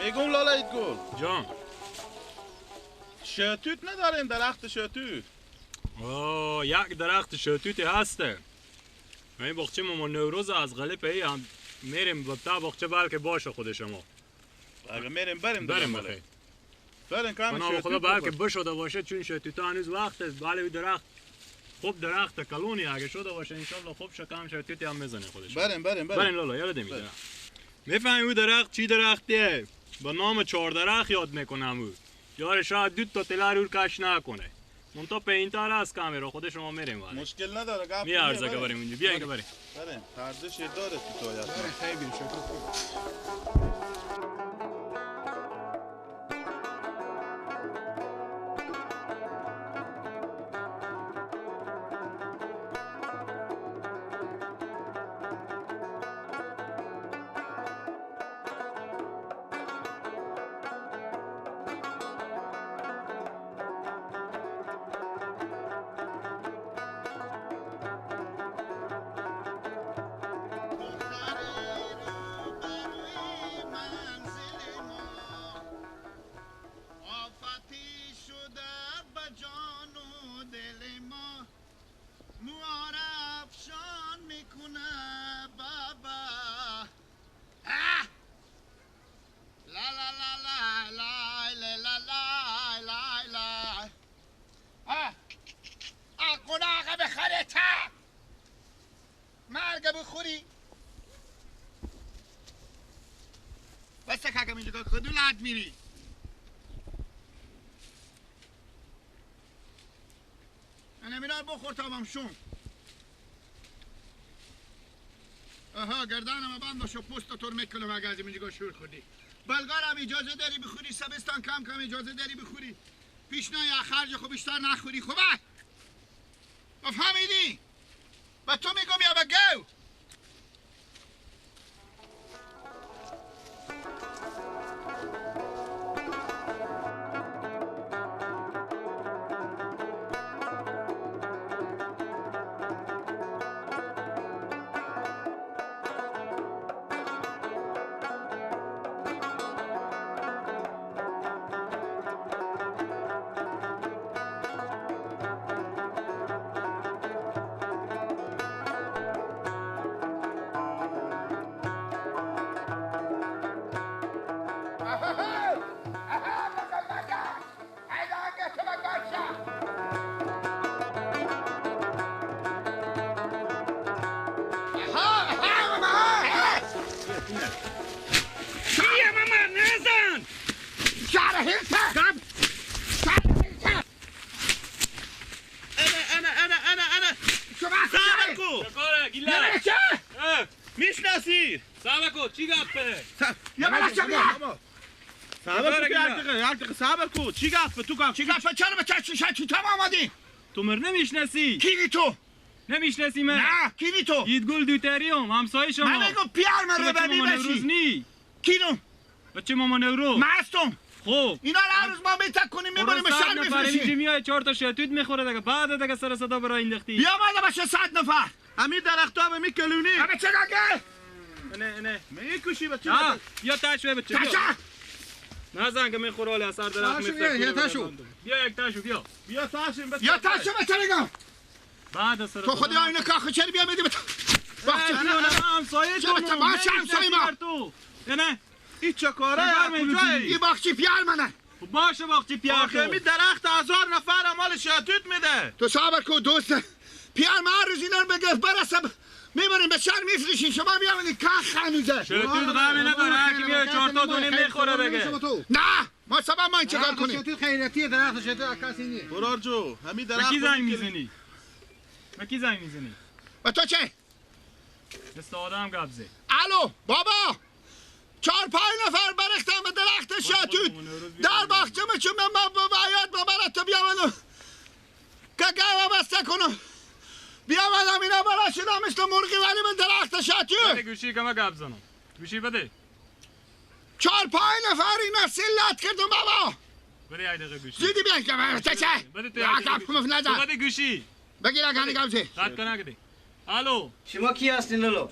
میگم لالا ایت گل جان شتوت نداریم درخت شتوت. آه یک درخت شتوتی هسته. این باغچه ما نوروز از غلپ ای هم میریم به تا باغچه بلکه باشه خود شما. اگه میریم بریم بریم بخیر. بریم کام شتوت. خدا بلکه بشده باشه چون شتوت هنوز وقت است. بله درخت خوب درخت کلونی اگه شده باشه انشالله خوب شکم شتوتی هم میزنه خودش. بریم بریم بریم. بریم لالا یاد میده. میفهمی او درخت چی درختیه؟ با نام چهار درخت یاد میکنم او. یار شاید دو تا تلر رو کش نکنه. منتها پایین‌تر از کامرا خود شما میریم ولی. مشکل نداره گپ. میارزه که بریم اونجا. بیا که بریم. بریم. ارزش داره تو تویات. خیلی شکر. میری انا میرم بخور تا بام شون. آها گردنم بند باشه پوست تور میکنم اگه از اینجا شور خوردی. بلغارم اجازه داری بخوری، سبستان کم کم اجازه داری بخوری. پیش نه خرج خو بیشتر نخوری. خوبه؟ فهمیدی؟ با تو میگم یا بگو؟ میشناسی؟ صبر چی گپه؟ یا من چه میگم؟ صبر کو صبر کو چی گپه تو گپ چی گپه چرا به چه چه آمدی؟ تو مر نمیشناسی؟ کی تو؟ نمیشناسی من؟ نه کی تو؟ گل دوتریوم همسایه شما. من میگم پیار من رو ببین بشی. کی نو؟ بچه مامان نورو. من هستم. خب اینا رو هر روز ما میتک کنیم میبریم به شهر میفروشیم. اینجا میای 4 تا شتوت میخوره دیگه بعد دیگه سر صدا برای انداختی. بیا مالا باشه 100 نفر. همین درخت‌ها به میکلونی. همه چه گه؟ نه نه میکشی بچه. یا تاشو بچه. تاشو. نزن که میخوره حالا سر درخت میفته. یا تاشو. بیا یک تاشو بیا. بیا تاشو بچه. یا تاشو بچه میگم. بعد سر تو خودی آینه کاخ چرا بیا میدی بچه. باغچه همسایه تو. باغچه همسایه ما. نه این چه کاره؟ کجایی؟ این باغچه پیار منه. باشه باغچه پیار. آخه می درخت 1000 نفر مال شتوت میده. تو صبر کن دوست. پیار من هر روز اینا رو بگه برسم میبریم به شهر میفروشیم. شما بیامدید کاخ هنوزه. شتوت غمی نداره هر کی میاد 4 تا دونه میخوره دیگه. نه ما سبب ما این چیکار کنیم؟ شتوت خیرتیه درخت شتوت کسی نیست. برار جو همین درخت. به کی زنگ میزنی؟ به کی زنگ میزنی؟ به تو چه؟ دست آدم قبضه. الو بابا 4-5 نفر برختم به درخت شتوت در باغچه چون من باید ببرد تو بیامدم که گوه بسته کنم بیامدم اینا برا شدم مثل مرغی ولی به درخت شتوت. بده گوشی که من گپ زنم. گوشی بده. 4-5 نفر اینا سلت کردم بابا. بده یک دقیقه گوشی. زیدی بیا که چه چه؟ بده تو. بده بده گوشی. بگیر اگه گپ قطع کنه. الو شما کی هستین لالو؟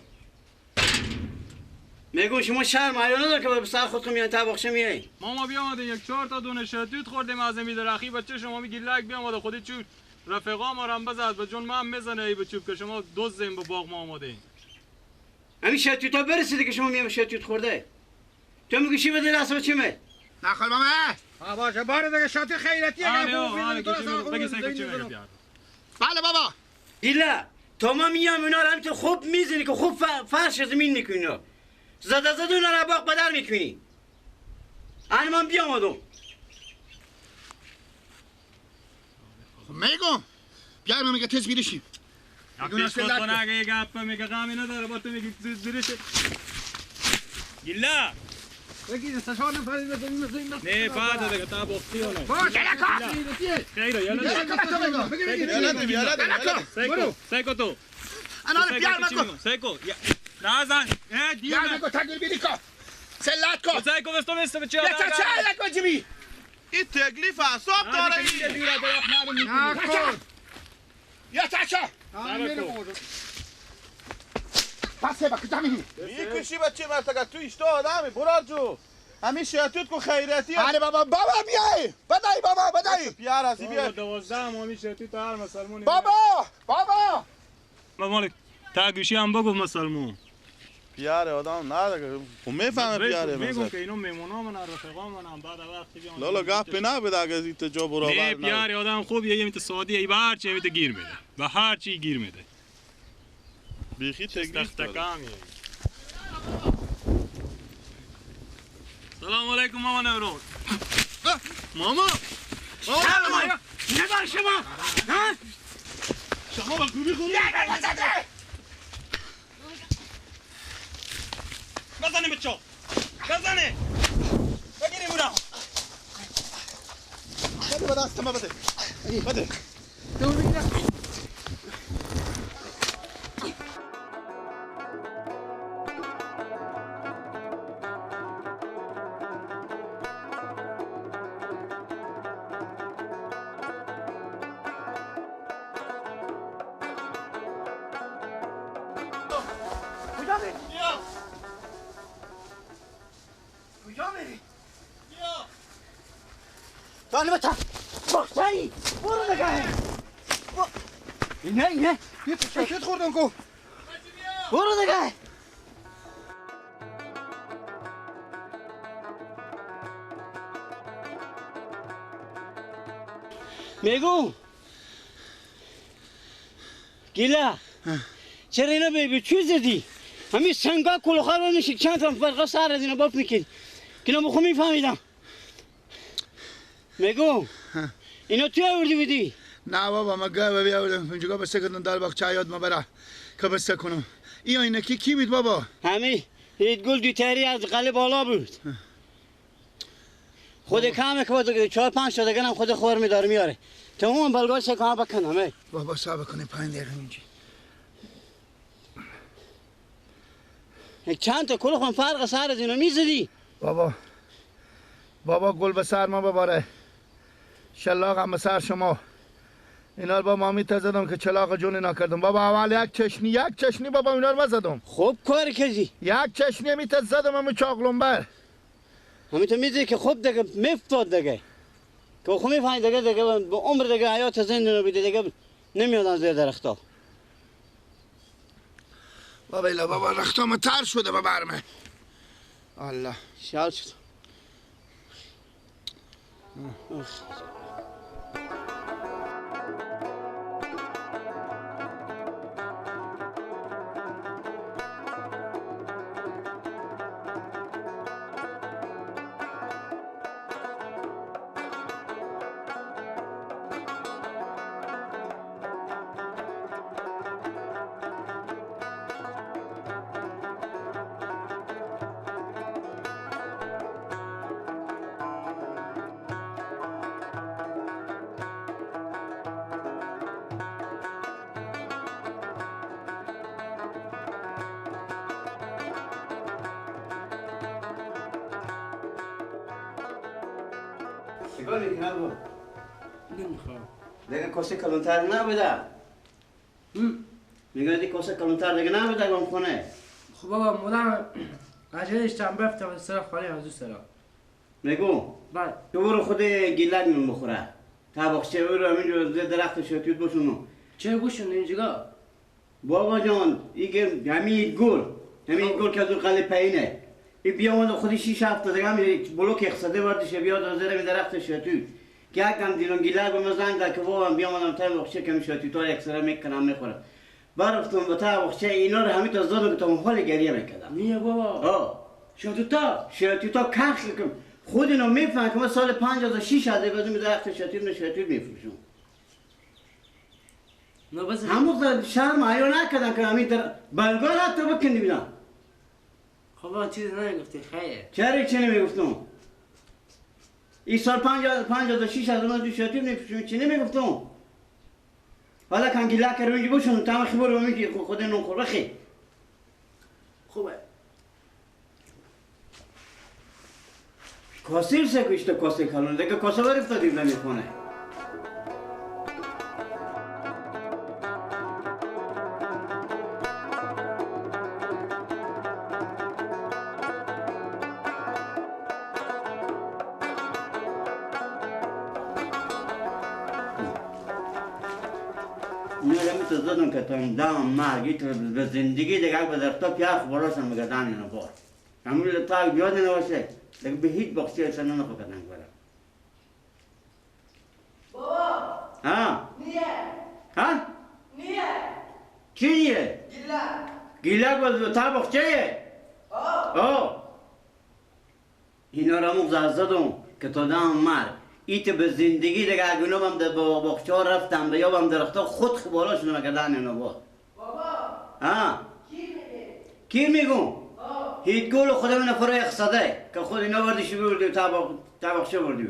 میگم شما شرم حیا نداره که به سر خودتون میان تا باغچه میای. ماما بیامده یک 4 تا دونه شتوت خوردیم از این درخی بچه شما میگی لک بیامده خودی چوب رفقا ما رم بزد به جون من میزنه ای به چوب که شما دزدین به باغ ما آماده. همین شتوتا برسیده که شما میام شتوت خورده. تو میگی چی بده دست بچه می؟ نخور ماما. ها باشه بار دیگه شتوت خیرتیه. بگی سیکو چی میگه. بله بابا. ایلا تا ما میام اونا رو همینطور خوب میزنی که خوب فرش زمین میکنی. زده زده اونا رو باغ بدر میکنی. انا من بیامدم. میگم بیای من میگه تز بیرشیم. پیش خود کنه اگه یه گپ میگه غمی نداره با تو میگه تز بیرشه. گیلا بگید سه چهار نفر بزنیم. نه بعد دیگه تا بختی اونه. باشه لکا. خیره یالا یالا سیکو تو. انا بیار مکو. سیکو نازن. بیار مکو تگیر بیری کو. سلات کو. سیکو وستو وستو بچه. یا چه لکو جیبی. این تکلیف اعصاب داره این. نکن. یا چه؟ پسه با کجا میری؟ میکشی بچه مرتکه تو ایشتا آدمی برار جو همین شیطوت کو خیرتی. آره بابا بابا بیای بدای بابا بدای پیار از بیای 12 همین شیطوت هر مسلمون. بابا بابا مالک تا گوشی هم بگو مسلمون پیار آدم نه خب میفهمه پیاره میگم که اینو میمونا من رفقا من بعد وقتی بیان لالا گپ نه بده اگه این جا برابر نه پیار آدم خوب یه میت سعودی ای به هر چی میت گیر میده به هر چی گیر میده بیخی تکلیف داره. سلام علیکم ماما نوروز. ماما ندار شما ها شما با خوبی خوبی بزنه بچه بزنه بگیریم اونم بده به دست ما بده بده نه نه یه پشکت خوردم کو برو دیگه. میگو گیلا چرا اینا به چی زدی؟ همین سنگا کلوخا رو نشید چند تا فرقا سر از اینا باف میکرد که اینا بخو میفهمیدم. میگو اینا توی آوردی بودی؟ نه بابا من گاوه بیاوردم اینجا بسته کردم در باغچه یاد ما برا که بسته کنم. این آینه کی بود بابا؟ همین گل دوتری از قله بالا بود. خود کمه که بود 4 5 تا دیگه هم خود خور میداره میاره. تمام بلگاه سکه بکن همه. بابا صبر کنیم 5 دقیقه اینجا. چند تا کل خون فرق سر از اینو میزدی؟ بابا بابا گل به سر ما بباره. شلاق هم به سر شما. اینا رو با مامی تا زدم که چلاق جون اینا کردم. بابا اول یک چشنی بابا اینا رو زدم. خوب کار کردی. یک چشنی می تا زدم همون چاقلنبر. همین تو میدی که خوب دیگه مفتاد دیگه. که خوب میفهمی دیگه دیگه به عمر دیگه حیات زنده نبیده دیگه نمیادن زیر درختا. بابا ایلا بابا رختام تر شده با برمه. الله. شال شد. چیکار میکنی آقا؟ نمیخوام. دیگه کاسه کلانتر نبوده. میگه دیگه کاسه کلانتر دیگه نبوده گم خونه. خب بابا مادرم عجله داشتم برفتم سر خالی از سرا. میگم بله. تو برو خود گیلک نون بخوره. طبقچه برو همینجور درخت شاتوت بشونو. چرا بشون اینجا؟ بابا جان این همین گل همین گل که از اون قلعه پایینه. این بیامد خودی 6 هفته دیگه هم بلوک اقتصادی وردشه بیاد از زیر درخت شاتوت. که یکم دیدم گیلک به من زنگ زد که بابام بیامدم تا باغچه کمی شاتوت ها یکسره میکنم میخورم. برفتم به تا باغچه اینا رو همین تا زدم که تا حال گریه میکردم. نیه بابا. آه شاتوتا شاتوتا کخ کم خود اینا میفهمن که من سال 56 از بازم درخت شاتوت شاتوت میفروشم. همون شرم حیا نکردن که همین در بلگاه حتی بکنی بیدم. خب چیزی نمیگفتی خیره. چرا چی نمیگفتم؟ این سال 56 از من شاتوت میفروشم چی نمیگفتم؟ حالا کن گیلک رو اینجا بشون تا خبر رو میگی خود نون خور بخی. خوبه. کاسه سه کشته کاسه کلون دیگه کاسه برفتادیم نمیخونه. زدم که تا دم مرگی تو به زندگی دیگه به درختا پیاخ براشم میگردن اینو بار همون لطاق بیاد نباشه دیگه به هیچ باغچه اصلا نخو کردن برم. بابا ها نیه ها نیه چی نیه؟ گیلک گیلک باز تا باغچه آه اینا را مغز زدم که تا دم مرگ ایت به زندگی دیگه اگه هم در باغچه ها رفتم به یابم درختا خود بالاشون نکردن اینا با. بابا ها کی میگه؟ کی میگم؟ هیچ گل خودم نفر اقصاده که خود اینا بردیشی بردی طبقچه بردی.